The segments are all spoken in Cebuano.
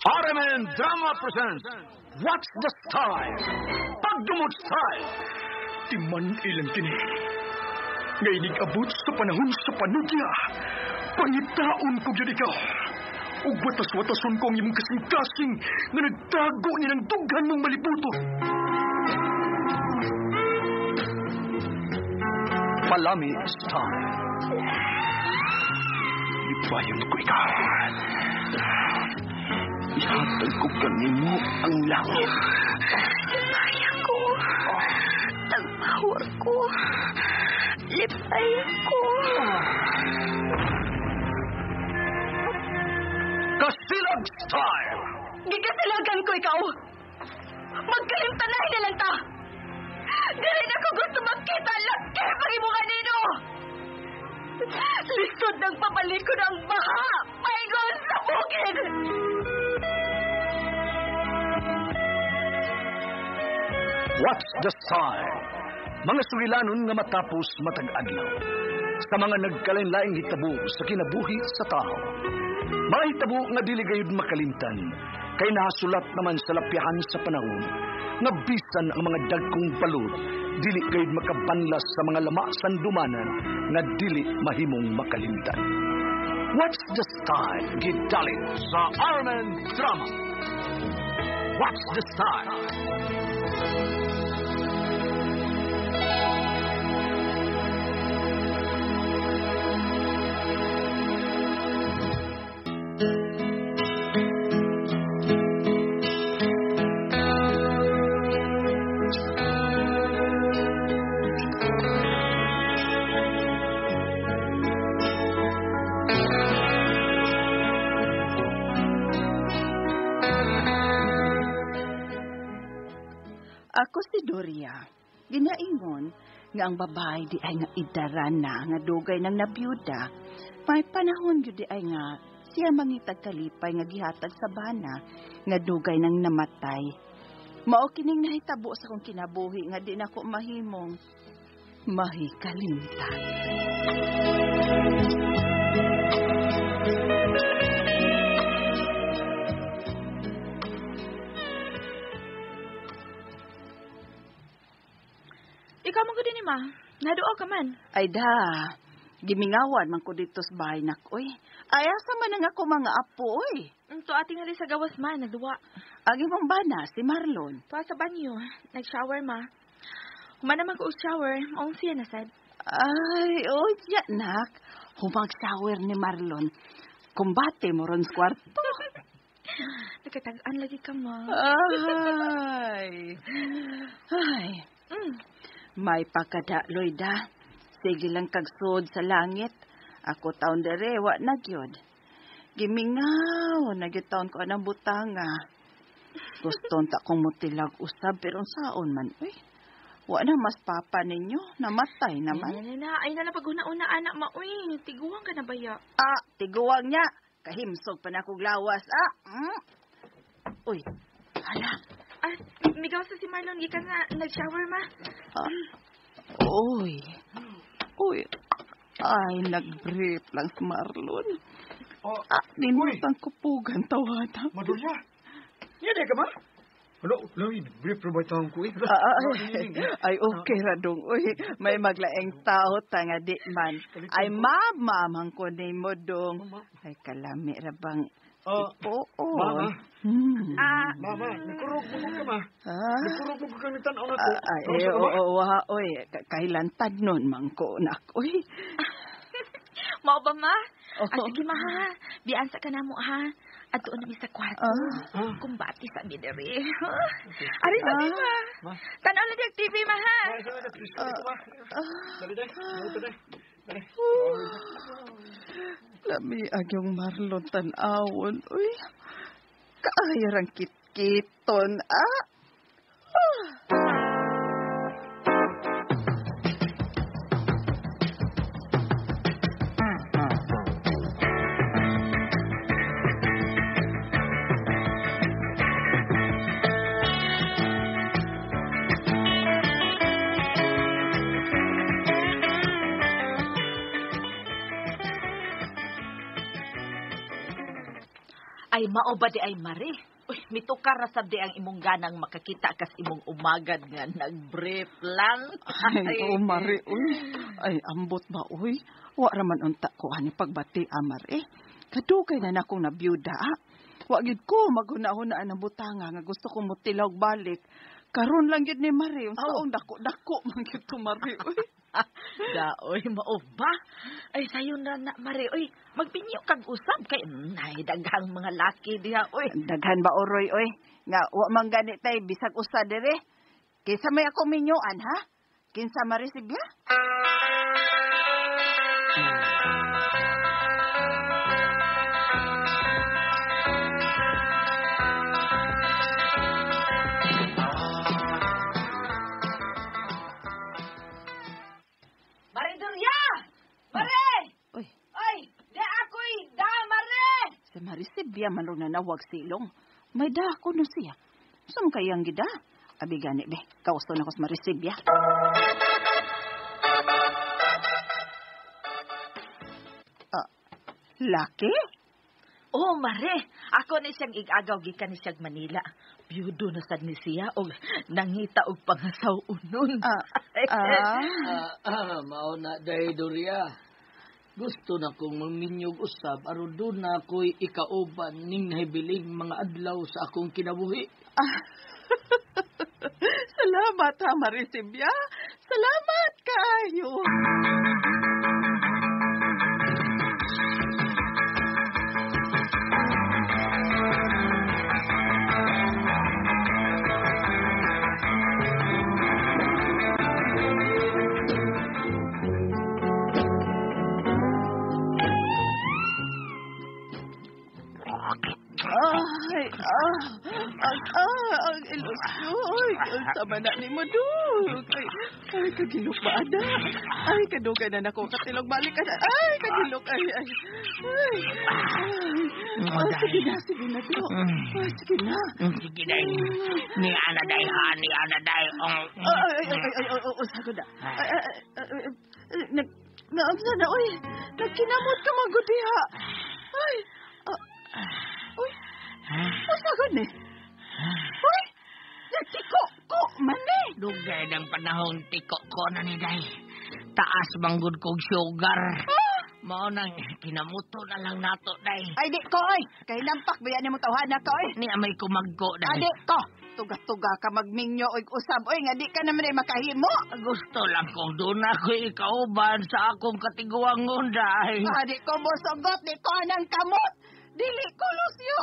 RMN Drama presents What's the Style? Pagdumot Style! Timan ilang kini. Ngay abot sa panahon sa panudya. Pangitaon ko gyud ikaw. Ug watas-watason ko ang imong kasing-kasing nga nagtago ni ng dughan mong malibuto. Palami Style. Ibayon ko ikaw. Ihatag ko kanimo ang langit. Lipay ako. Tagpawar ko. Lipay ako. Kasilag Style! Gikasilagan ko ikaw. Magkalimtanahin na lang ta. Dili na ko gusto magkita laki pag imo kanino. Lisod ng pabalikon ang baha. Paingon sa bukid. What's the Style? Mga sugilanon nga matapos matag adlaw. Sa mga nagkalain-laing hitabo sa kinabuhi sa tao. Mga hitabo nga dili gayud makalimtan, kay nahasulat naman sa lapyahan sa panahon, nga bisan ang mga dagkong balod, dili gayud makabanlas sa mga lama sandumanan nga dili mahimong makalimtan. What's the Style? Gidalit sa RMN Drama. What's the Style? Ako si Doria. Ginaingon nga ang babae di ay nga idaran na nga dugay nang nabiyuda. May panahon gyud di ay nga siya mangitag kalipay nga gihatag sa bana nga dugay nang namatay. Mao kining nahitabo sa kong kinabuhi nga di nako mahimong mahikalimtan. Ikaw man ko din, ma. Naduo ka man. Ay da, gimingawan man ko dito sa bahay nak, oy. Ay, asa man ang ako mga apo, oy. To ating hali sa gawas ma, nagduwa. Ang imong bana, si Marlon. Tuwa sa banyo, nag-shower ma. Human naman ko og shower, maong siya na sad. Ay, oy, ya, nak. Humag-shower ni Marlon. Kumbate mo ron sa kwarto. Nakatag-an lagi ka, ma. Ay. Ay. May pakadaloy da. Sige lang kagsud sa langit. Ako taon dere, wa na gyud. Gimingaw, nagyud taon ko anang butanga. Guston ta kong mutilag usab, pero saon man, uy. Wa na mas papa ninyo, namatay naman. Ay, na, ay na na pag-una-una, anak ma, uy. Tiguang ka na ba ya? Ah, tiguang niya. Kahimsog pa na kog lawas, ah. Mm. Uy, hala. Ah, migaw sa si Marlon, gikan na nag-shower, ma. Ah, uy. Uy. Ay, nag-brief lang si Marlon. Oh, ah, ninutang kupugan tawana. Madurya, yan ka ba? Ano, brief na ba itong ko eh? Ay, okay ra dong. Uy, may maglaeng tao ta nga di man. Ay, mama, man ko ni mo dong. Ay, kalami ra bang oo. Mama. Mama, nagkurog mo ka, ma. Nagkurog mo ka kang tanaw na to. Ay, oo, oy. Kailan nun, mangko, nak, oy. Mao ba, ma? Ah, sige, ma, ha. Biansa ka na mo, ha. At doon namin sa kwarto. Kumbati sa mi dere. Ari sa mi, ma. Tanaw na diyang TV, ma, ha. Dali, dali. Dali. Lami agyong Marlon tan-awon, uy. Kaayarang kitkiton, ah. Ay, mao ba di ay, Mare? Uy, mitukar na sab di ang imong ganang makakita kas imong umagad nga nag-brief lang. Ay, oh, Mare, uy. Ay, ambot ba, uy? Wa raman unta ko ani pagbati, Mare. Kadugay na nakong nabiyuda, ah. Wa gid ko maghuna-hunaan ang butanga nga gusto ko motilaw balik. Karon lang gid ni Mare, unsaon dako-dako man gid to, Mare, uy. Daoy, mao ba? Ay, sayo na na, Mare. Uy, magpinyo kag usab kay nay daghang mga laki diha, uy. Daghan ba oroy, oy? Nga wa man gani tay bisag usa dire. Kinsa may ako minyoan, ha? Kinsa marisibya? Mare Doria! Mare! Uy, Ay, di ako'y da, Mare! si Marisibya man ro na nawag silong. May da ako no siya. Saan kayang gida? Abi gani be, kausto na ko sa Marisibya. Ah, laki? Oh, Mare, ako ni siyang igagaw gikan ni siyang Manila. Biyudo na sad ni siya og nangita og pangasaw unon. Mao na day Doria. Gusto na kong maminyog usab aron doon na ako'y ikauban ning nahibiling mga adlaw sa akong kinabuhi. Salamat ha, Marisibya. Salamat kaayo. Ay, ang ilusyon. Unsa man na nimo dug. Ay, kagilok ba ada? Ay, kadugay na nako katilog balik ka na. Ay, kagilok ay ay. Ay. Ay, sige na, sige na dok. Ay, sige na. Sige day. Ni ana day ha, ni ana day. Ay, ay, ay, ay, ay, ay, sago na. Ay, ay, ay, ay, nag, naamsa na, oy. Nagkinamot ka man gud diha. Ay, uy. Unsa gud ni? Uy, nagtiko ko man ni. Dugay ng panahon tiko ko na ni day. Taas manggod kog sugar. Mao nang kinamuto na lang nato day. Ay, di ko, oy. Kay lampak ba yan mo tawhana ka, oy? Ni amay kumagko day. Adi ko. Tuga-tuga ka magmingyo oy usab oy nga di ka naman ay makahimo. Gusto lang kong doon ako ikauban sa akong katiguangon day. Adi ko mosugot, di ko anang kamot. Dili ko, Lucio.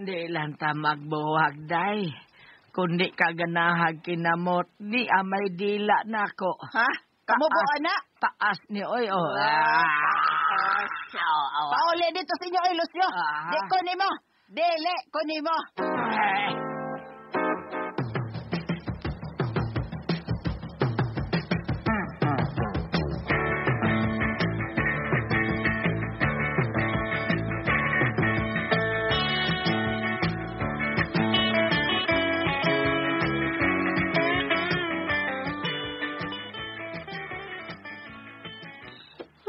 Di lang ta magbuwag, day. Kundi ka ganahag kinamot, di amay dila nako. Ha? Kamo ba, ana? Taas ni oy, oh. Pauli dito sa inyo, oy, Lucio. Di ko nimo. Dili ko nimo.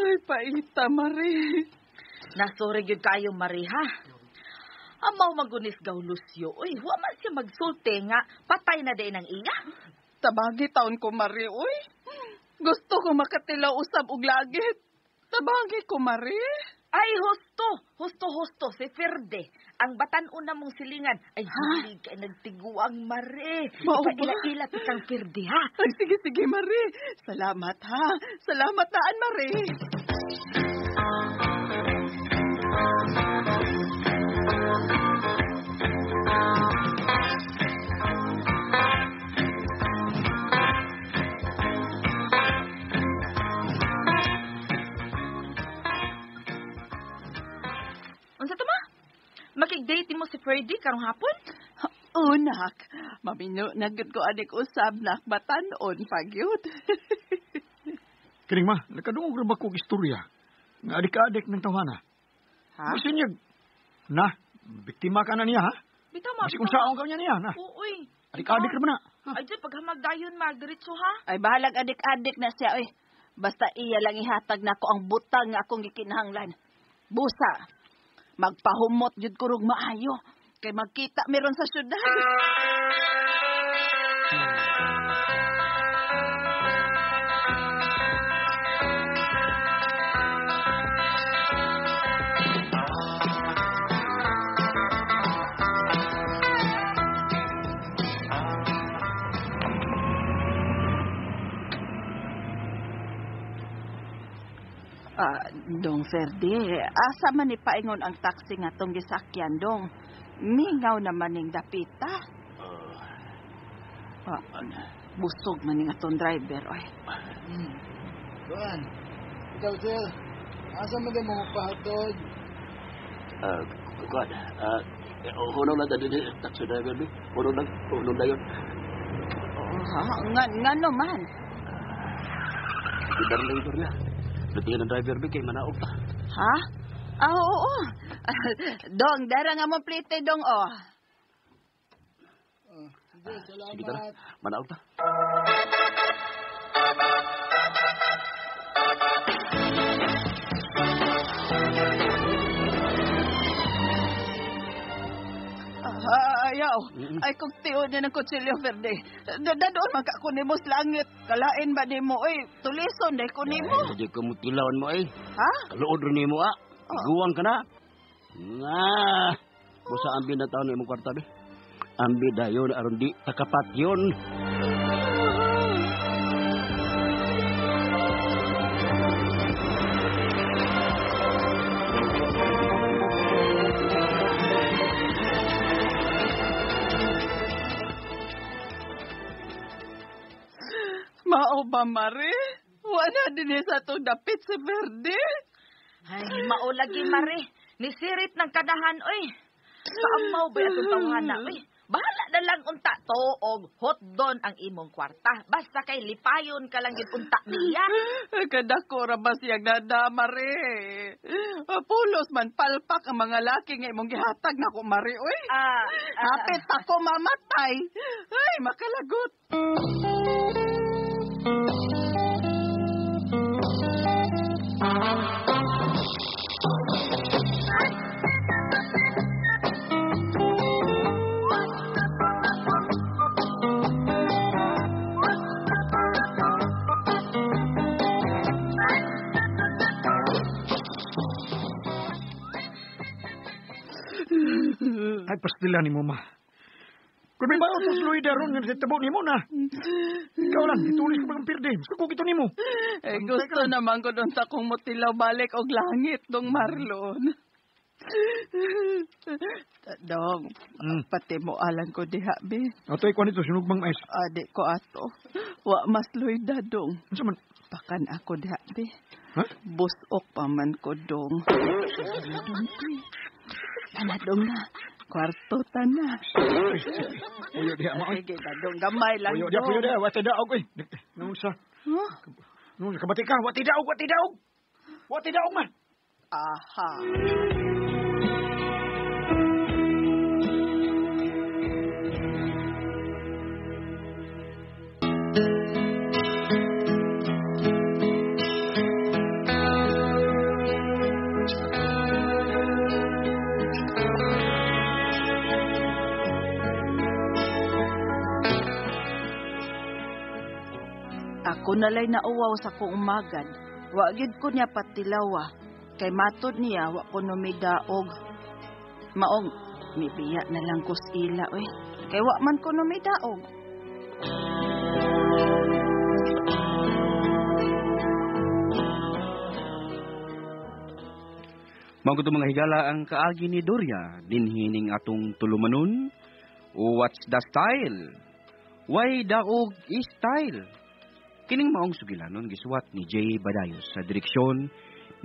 Ay, paita, Marie. Nasuri gyud kayo, Marie, ha? Amaw magunis gaw, Lucio. Uy, wa man siya magsulti nga. Patay na din ang iya. Tabagi taon ko, Marie, uy. Gusto ko makatilaw usab og langit. Tabagi ko, Marie. Ay, husto. Husto, husto. Si Ferde. Ang batan-on na mong silingan. Ay, hindi kay nagtiguang, Marie. Mao ba? Ipaila-ila kang Ferde, ha? Ay, sige, sige, Marie. Salamat, ha? Salamat naan, Marie. Unsa to ma? Makig-date mo si Ferdy karong hapon? Oh, nak. Maminyo na gyud ko anik usab nak batan-on pagyud. Kining ma, nakadungog ra ba kog istorya? Nga adik-adik ng tawhana. Ha? Basin niya, na, biktima ka na niya, ha? Bitaw ma. Basi kung saon ka niya niya, na. Uy. Adik-adik ra ba na? Ay, dyan, paghamag dayon ma, diretso ha. Ay, bahalag adik-adik na siya, oy. Basta iya lang ihatag nako ang butang nga akong gikinahanglan. Busa, magpahumot jud ko rog maayo. Kay magkita meron sa syudad. Dong Ferdi, asa man ni paingon ang taxi nga tong gisakyan, dong? Mingaw naman ning dapita. Busog man ning atong driver, oy. Kuan, ikaw sir, asa man din mo pahatod? Kuan, hunaw lang din taxi driver bi. Hunaw lang, hunaw dayon. Oh, ngano man? Gidaron lang niya. Lutingan ng driver bi kay manaog ta. Ha? Ah, oo. Dong, dara nga mo plite, dong, oh. Sige, salamat. Sige tara, manaog ta. Ayaw. Ay, kung tiyo niya ng kutsilyo, Verde. Dadoon man ka kunimo sa langit. Kalain ba ni mo? Oy, tulison dahil kunimo. Ay, di ko mutilawan mo, eh. Ha? Kaluod rin ni mo, ah. Iguang ka na. Nga. Busa ambi na taon na imong kwarta, be. Ambi dayon, aron di takapat yun. Mao ba, Mari? Wala din sa itong dapit si Verde. Ay, mao lagi, Mari. Nisirit ng kadahan, oy. Kaamaw ba itong tawhana, oy? Bahala na lang unta to og hotdon ang imong kwarta. Basta kay lipayon ka lang yun unta niya. Kadako ra ba siyang dada, Mari? Pulos man palpak ang mga laki nga imong gihatag nako, Mari, oy. Hapit ako mamatay. Ay, makalagot. Ay, pastila ni mo, ma. Kung may baon sa Loida ron, nga nasitabo ni mo na. Ikaw lang, itulis ko pag pirde. Gusto ko kito ni mo. Eh, gusto naman ko doon sa kong mutilaw balik og langit, dong Marlon. Dong, pati mo alan ko diha, be. Ato, ikuha nito, sinugbang mais. Adi ko ato. Wa mas Loida, dong. Ano man? Pakan ako diha, be. Ha? Busok pa man ko, dong. Dong, be. Ana, dong na. Kwarto ta na. Puyo diha, ma. Sige, dong. Gamay lang, Puyo diha, puyo diha. Wa tidaog, oy. Nung sa... Huh? Nung kabati ka. Wa tidaog, wa tidaog. Wa tidaog, man. Aha. Ako nalay nauwaw sa kong umagad. Wa gid ko niya patilawa. Kay matod niya, wa ko numidaog. Maong, mibiya na lang ko sa ila, oy. Kay wa man ko numidaog. Mao kuto mga higala ang kaagi ni Doria, dinhining atong tulumanon. What's the style? Why daog is style? Kining maong sugilanon gisuwat ni Jay Badayos sa direksyon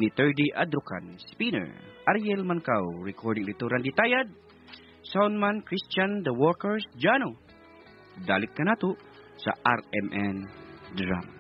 ni Terdy Adrucan, Spinner, Ariel Mancao, recording dito Randy Tayad, soundman Christian The Workers Jano. Dalik ka nato sa RMN Drama.